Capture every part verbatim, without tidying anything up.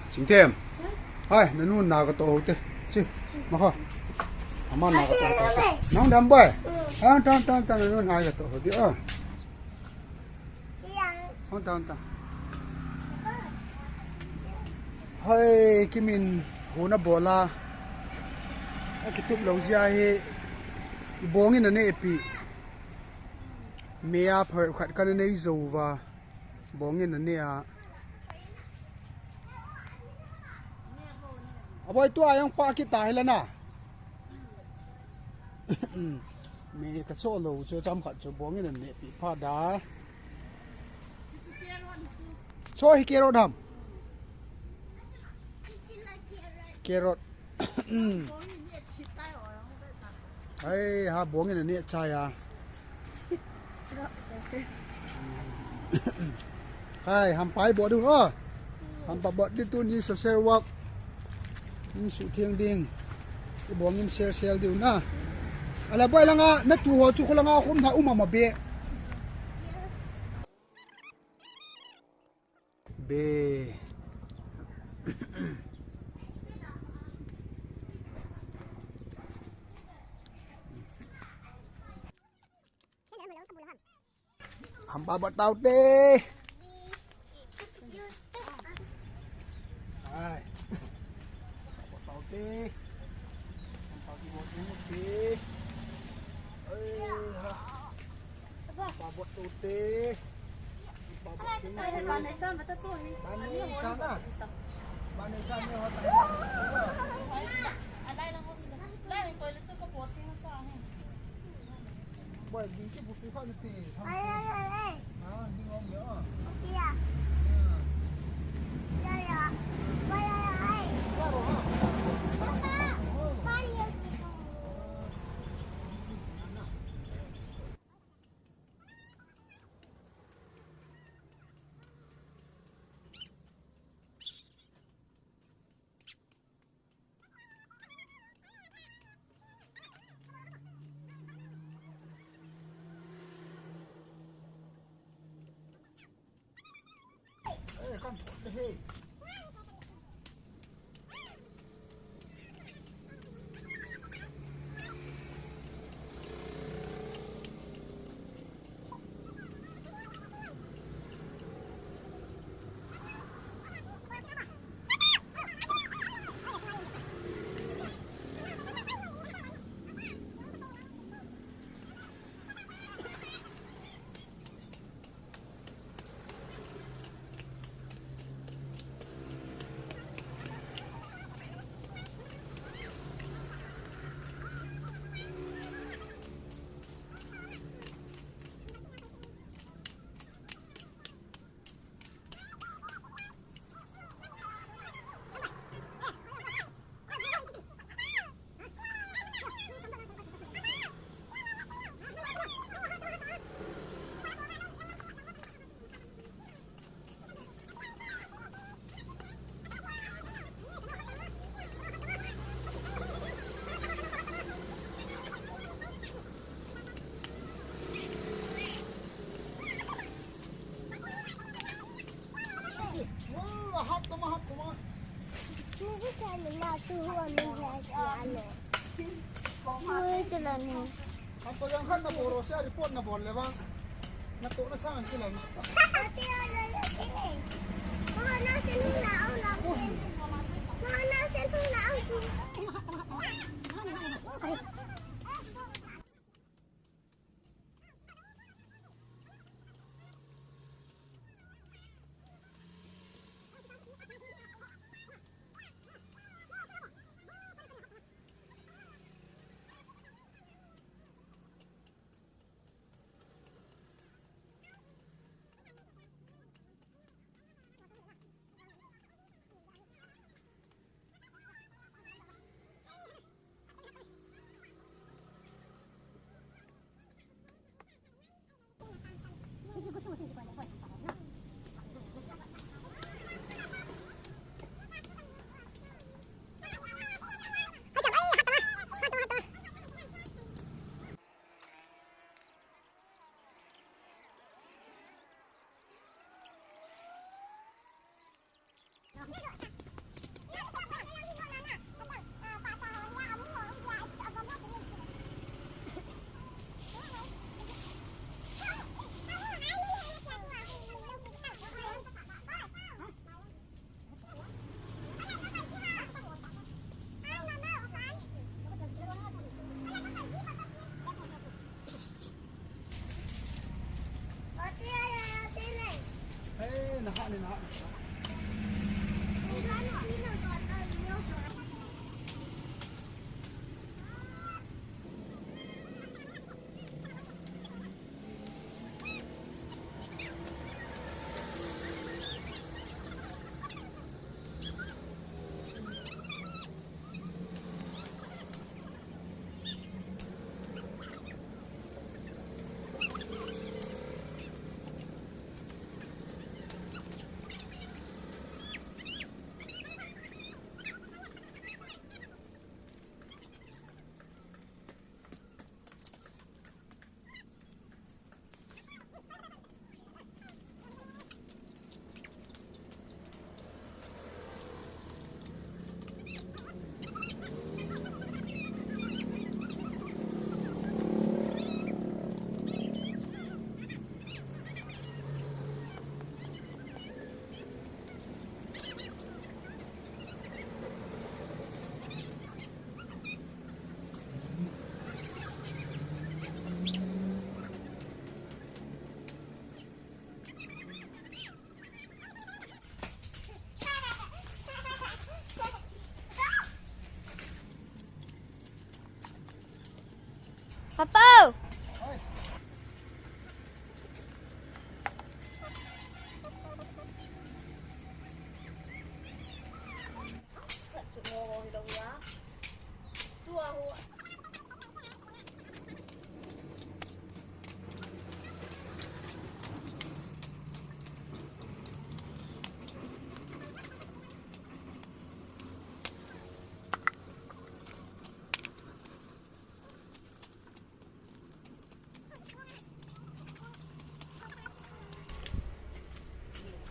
Singthem. Hai, nanu na katoh ho te. Si, ma kho. Ama na katoh ho te. Nang dam bai. Tang, tang, tang, tang, nanu na katoh ho te. Ah. Hon ta, hon ta. Hoi, Kimin, hona bola. Akitup lou jeh a hi. Bongin aneh pi. Meia pha khat kana nei jou va. Bongin aneh a. Aboi tua jong pa kita hi la na. Me ka cho lou chu cham khat chu bongin aneh pi pha da. Cho hi carrot ham. Carrot. Ai, ha bongin aneh chai a. Hai, hampa ibol diu, oh. Hampa bol diu tuni social work. Insung theng ding. Ibol ngim sel sel diu na. Ala boi langa, natu ho chu kho langa khum na um ama be. Be. Hampa bol tau te. Hai. Hampa bol tau te. Hampa bol tau te. Ai, ha. Hampa bol tau te. Hampa bol tau te. Bani chan a. Bani chan ni ho ta. Boy, ding ki busu kha ni ti. Ai, ai, ai, ai. Ah, ding om le ah. Okay ah. Ah. Ya, ya. Bye, bye, bye. Ya, ro, ha. Papa, oh. Pan ye ki ko. Ang pagyang khan na boro siya, report na bol le bang. Na to na sa ang sila na.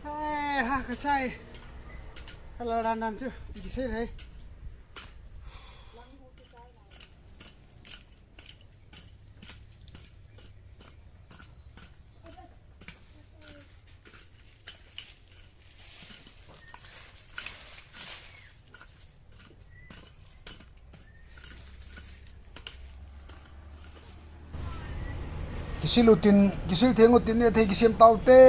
Hai, ha, ka chai. Hala ran nan chu, di sei hai. Kisil utin, kisil theng utin, neh thei kisem taute.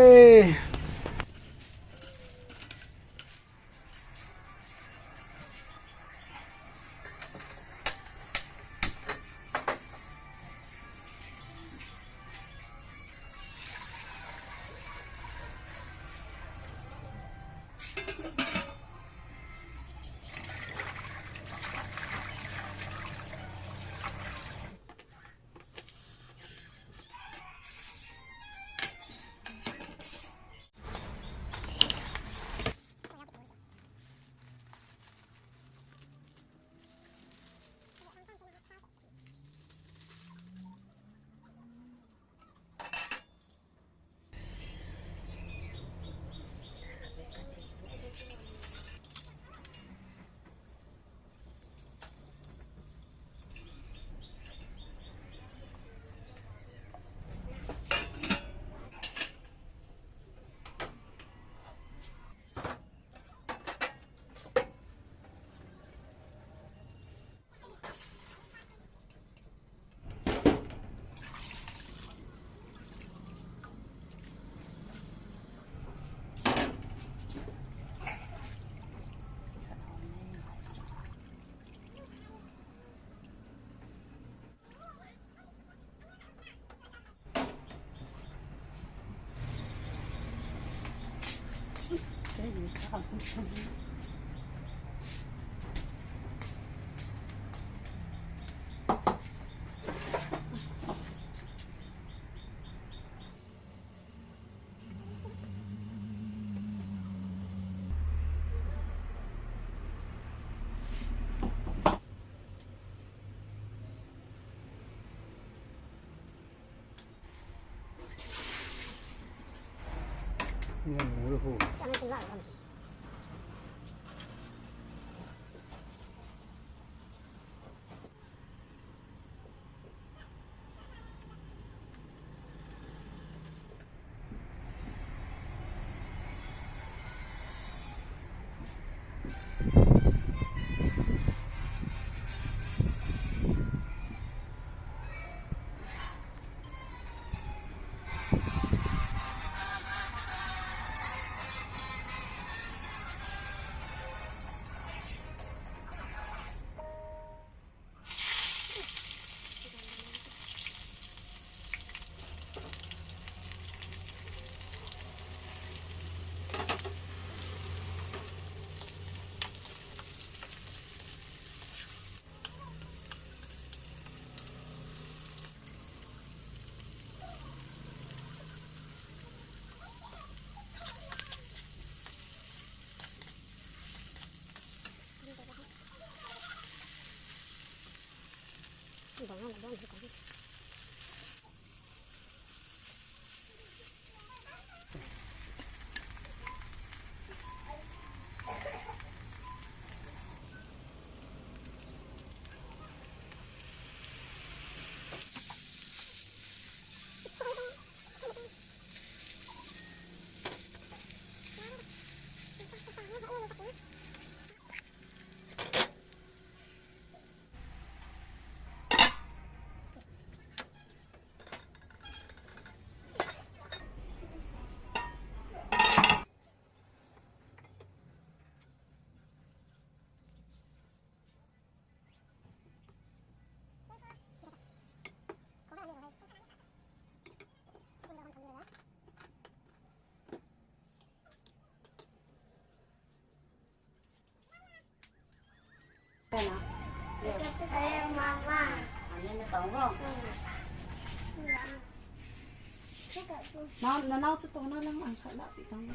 Nau, na nau chu tona lang ang khat la ti tang.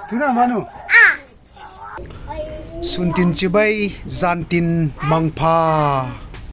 Tuna manu. Suntin chibai, jantin mangpha.